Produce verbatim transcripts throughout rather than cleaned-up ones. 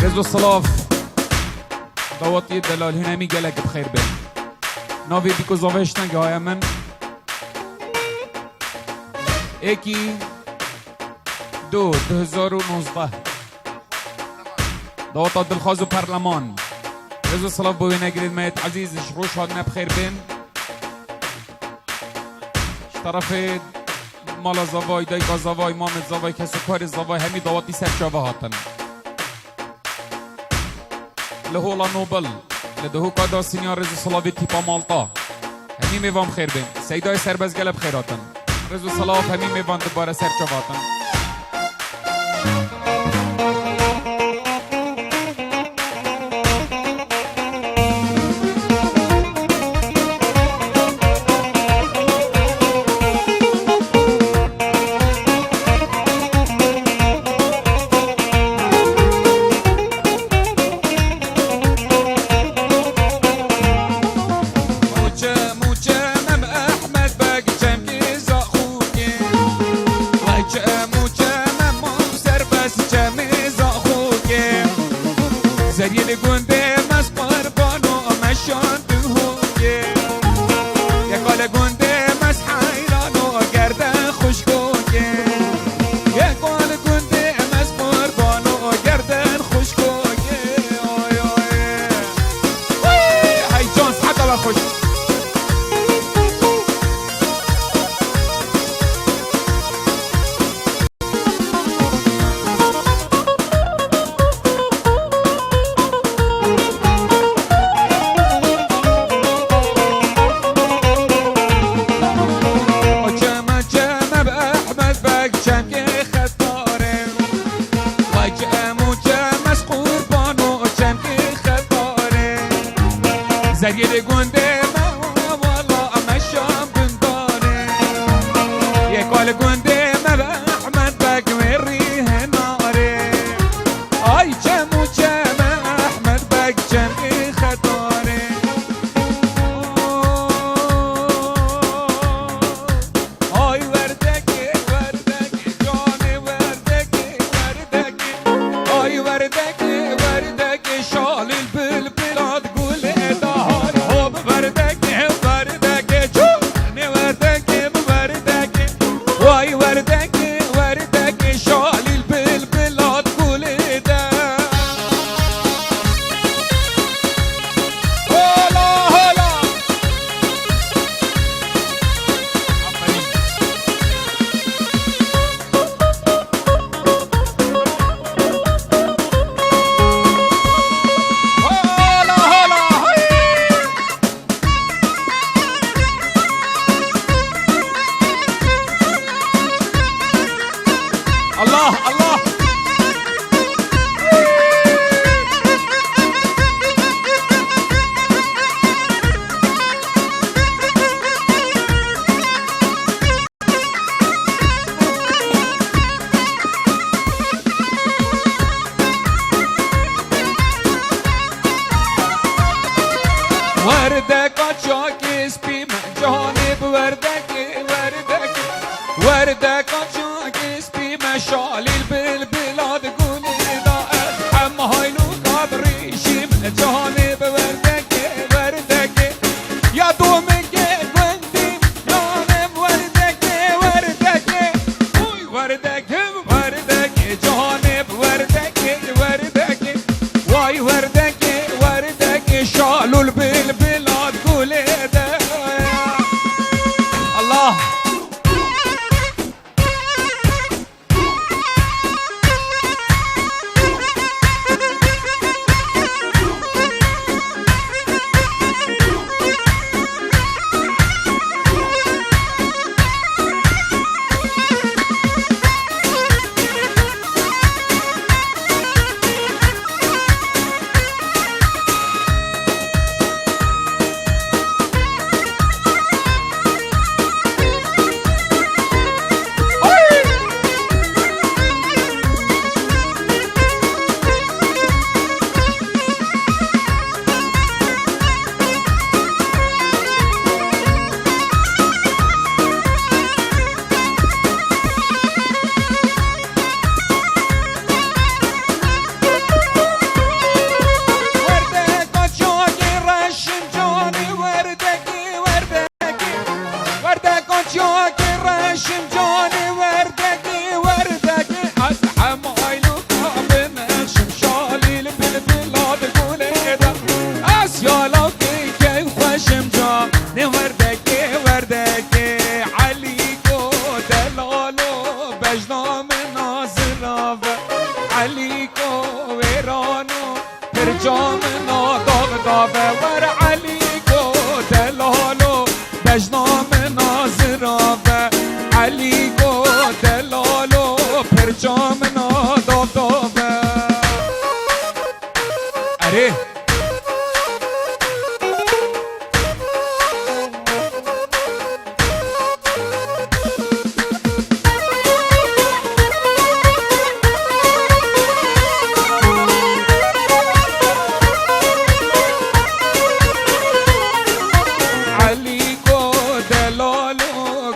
Rêz û silav. Dawetî delal hûn hemî gelek bi xêr bên. Navê bîk û zavê ji tengê haya min. Êkî du, du hezar û nozdeh. Daweta dilxwaz û perleman. Rêz û silav bo wênegirên me yêt ezîz ji roj hatine bi xêr bên. Ji terefê mala zavay, dayika zavay, mamê zavay, kes û karê zavay hemî dawetî ser çava hatin. Li Hola Nobel, li Dihûka Dasiniya rêz û silavê tîpa Malta. Hemî mêvan bi xêr bên. Seydayê Serbest gele bi xêr hatin. Rêz û silav hemî mêvan dubare ser çava hatin. Mûçe, mûçe, mem Ehmed Beg, çemkê zaxûkê. Vay çe, mûçe, mem Serbest, çemê zaxûkê. Zeriyê li gundê me, Qurbano, me şan Dihûkê. Yeka li gundê me, Heyrano, gerde xuşkokê. Yeka li gundê me, Qurbano, gerden xuşkokê. Oy, oy. Hey can, siheta we xweş. Çeme, çeme, Ehmed Beg, çemkê xetarê. Vay çem û çemes Qurbano, çemkê xetarê. Zeriyê li gundê me, wala me şan bindarê. Yê kal gundê me, Ehmed Beg wê rî henarê. Ay çem û çeme, Ehmed Beg çemkê xetarê. Ay werdekê, werdekê, canê werdekê, werdekê. Ay werdekê, werdekê, şalîl bilbilat gulê dahar. Hop werdekê, werdekê, canê werdekê, werdekê. Vay werdekê, werdekê, şalîl bilbilat gulê de. Hola, hola. Hola, hola, hey. Allah, Allah. Werdeka çakê spî me, canê bi werdekê, werdekê. Werdeka çakê spî me, şalîl bilbilat gulê da. Em haylo qad rîşî me, canê bi werdekê, werdekê. Ya domekê gundî, canê bi werdekê, werdekê. Uy, werdekê, werdekê, canê bi werdekê, werdekê. Vay werdekê, werdekê, şalûl bilbilat gulê de. Elîko wêrano, pirca min a dav dave, wer Elîko delalo, bejna min a zirave, Elîko delalo, pirca min a dav dave. Erê. Elîko delalo,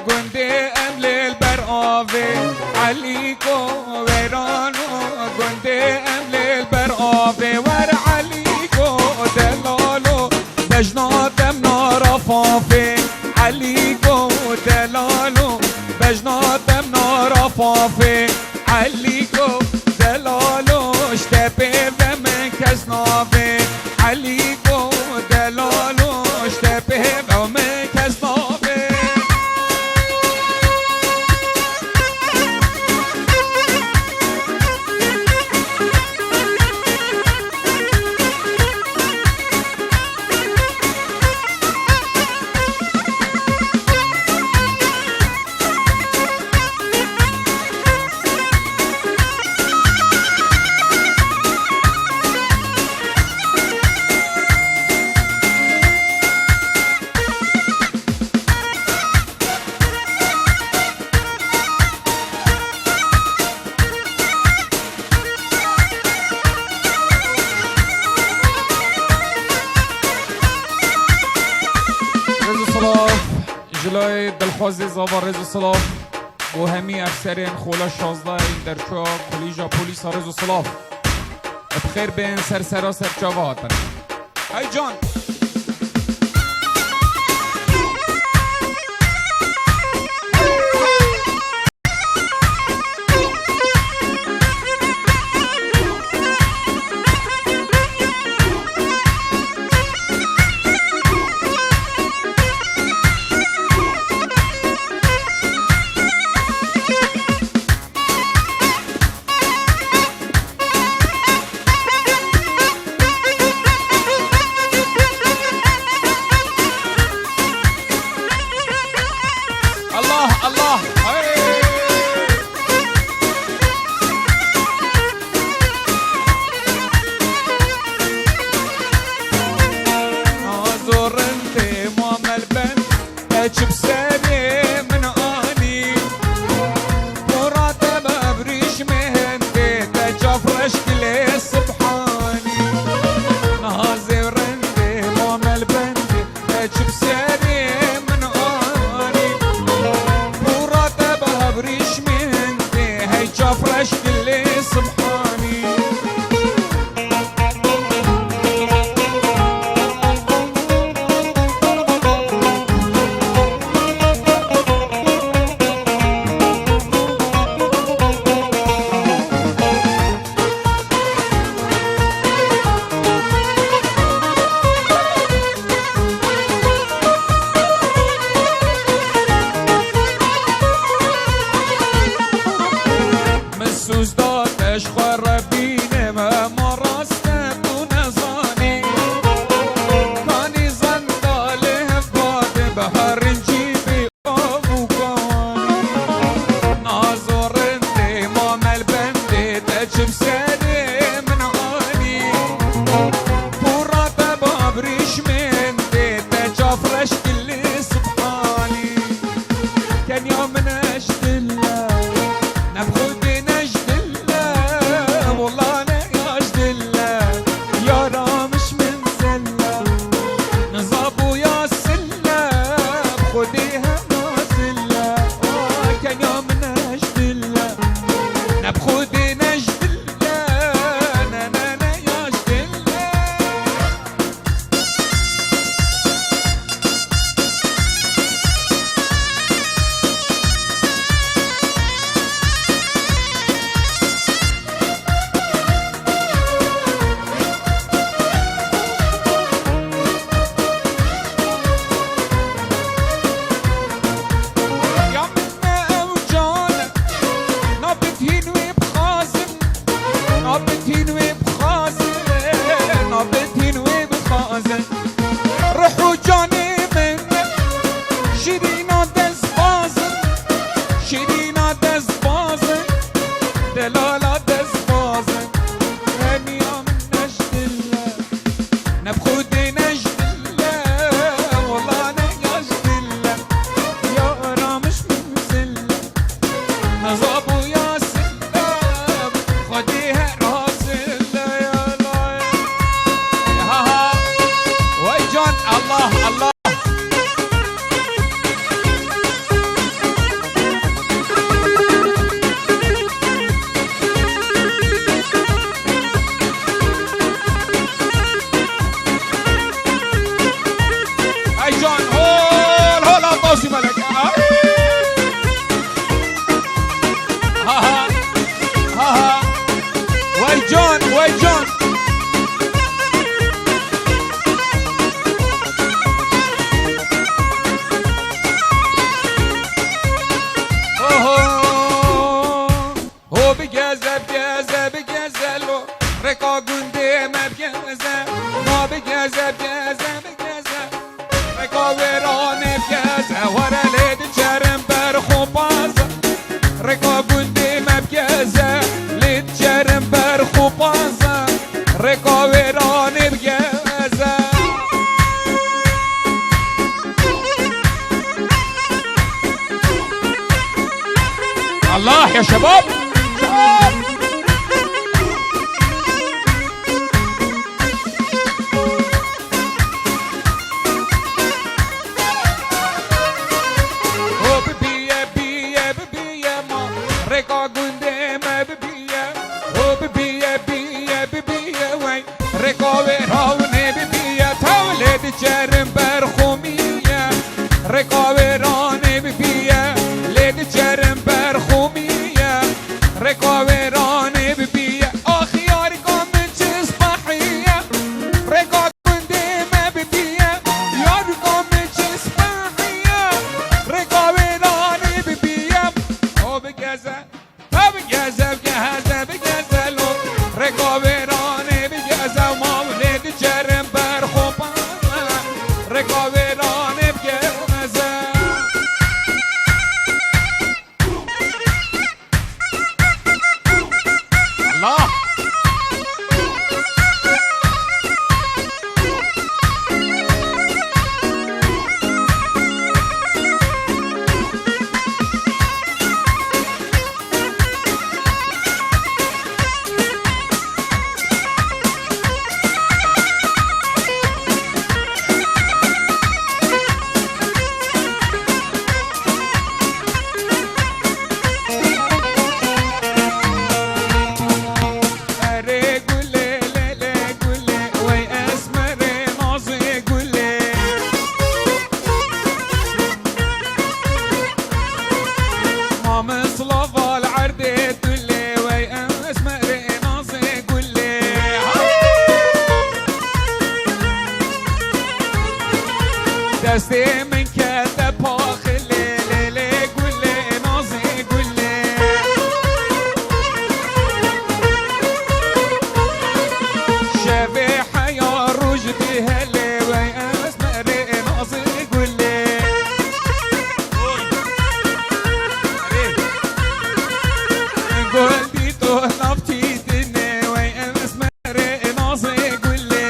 gundê em lê li ber avê. Elîko wêrano, gundê em lê li ber avê. Wer Elîko delalo, bejna dem nara fafê. Elîko delalo, bejna dem nara fafê. Elîko delalo, ji te pê ve min kes navê. Elîko delalo, ji te pê ve min kes navê. Rêz û silav. Ji layê Dilxwazê Zava rêz û silav. Bo hemî efserên xola şazdeh yên derçûya Kolîja Polîsa rêz û silav. Bi xêr bên ser sera ser çava hatin. Hey can. Allah, Allah. Hey. Nazo rindê mamel ben, te çi bi serê min anî. Pora te bi evrîşmê hindê, te çav reş dilê subhanî. Nazê rindê mamel bendê, te çi bi serê min anî. Pora te bi evrîşmê hindê, hey çav reş dilê subhanî. Min sûz da te ji xwe re bînim, hema rast e tu nezanî. Kanî zenda li hev badin, bi herincî bî av û kanî. Nazo rindê mamel bendê, te çi bi serê min anî. Pûra te bavrîş min dê, te çav reş dilê subhanî. Kenya min e ji dil e, ne bi xwedê ne ji dil e, wela ne ya ji dil e, yara min ji min zel e. Niza bûya sil e, bi xwedê hema sil e. Oy, kenya min e ji dil e, ne bi xwedê ne ji dil e, ne, ne, ne ya ji dil e. Nabetîn wê bixwazin, nabetîn wê bixwazin. Ruh û canê min, şirîna destbazin, şirîna destbazin, delala destbazin. Hemiya min nejdille, ne bi Xwedê nejdille, wela ne yajdille, yara min ji min zille. Hezab û ya sindab, Xwedê her azil ya lay. Ha ha. Wey can, Allah, Allah. Ay can, hol, hol, Abbasî Melek. Ay. Ha ha. Ha ha. Wey can, wey can. Oho. Ho bigeze, bigeze, bigeze lo. Rêka gundê me bigeze. Ma bigeze, bigeze, bigeze. Rêka wêranê bigeze, were lê diçerim ber xwe baze. Rêka gundê me bigeze, lê diçerim ber xwe baze. Rêka wêranê bigeze. Allah ya şebab. O bibiye, biye, bibiye ma. Rêka gundê me bibiye. O bibiye, biye, bibiye wey. Rêka wêranê bibiye. Tewlê diçerim ber xumiye. Rêka wêranê bibiye. Lê diçerim ber xumiye. Rêka wêranê bibiye. Ax yarika min çi spahiye. Rêka gundê me bibiye, yarika min çi spahiye. Rêka wêranê bibiye, o bigeze, ha bigeze, bigeze, bigeze lo. Rêka wêranê bigeze, mavlê diçerim ber xwe baze. Rêka wêranê bigeze. Allah! Erê gulê, lê lê gulê, wey esmerê nazê gulê. Ma min silava li erdê tu lê, wey esmerê nazê gulê. Destê min kete paxilê, lê lê gulê, nazê gulê. Şevê heya roj dihelê, wey esmerê nazê gulê. Gul dîto nav tîtine, wey esmerê nazê gulê.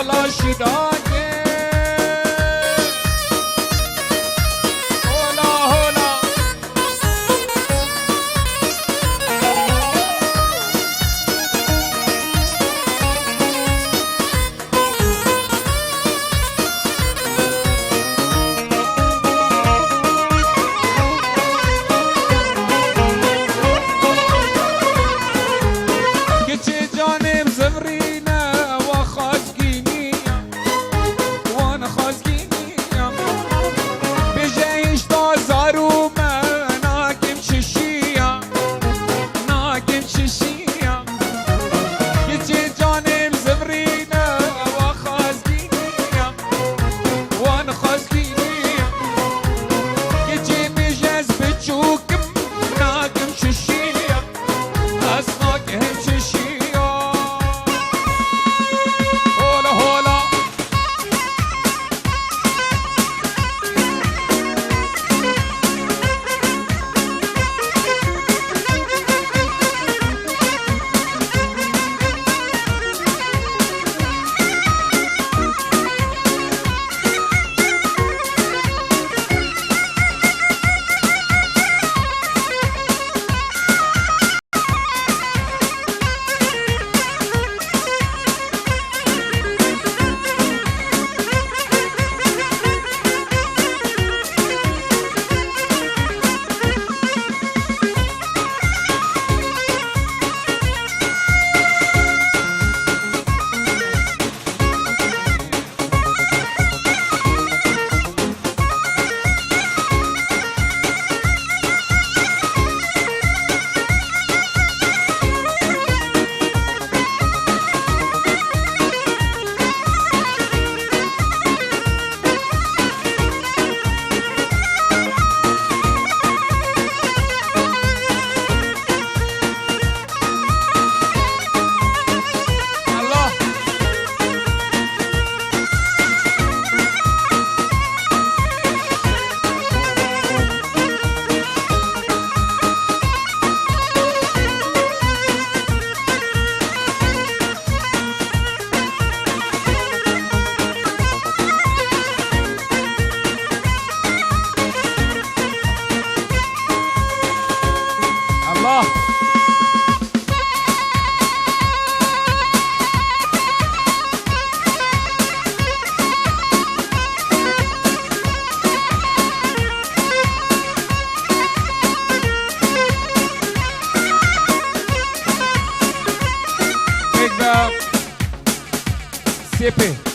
Laşî dayê. Hola, hola. Kiçê canê min zivrîne, wa xwezgîniya, wan xwezgîniya. Bêje hişta zarû me, nakim çişiya, nakim çişiya. Kiçê canê min zivrîne, wa xwezgîniya, wan xwezgîniya. Kiçê bêje ez biçûk im, nakim çişiya. Ez nakim çişiya. Hola, hola. Allah. Pêk be. Sê pê.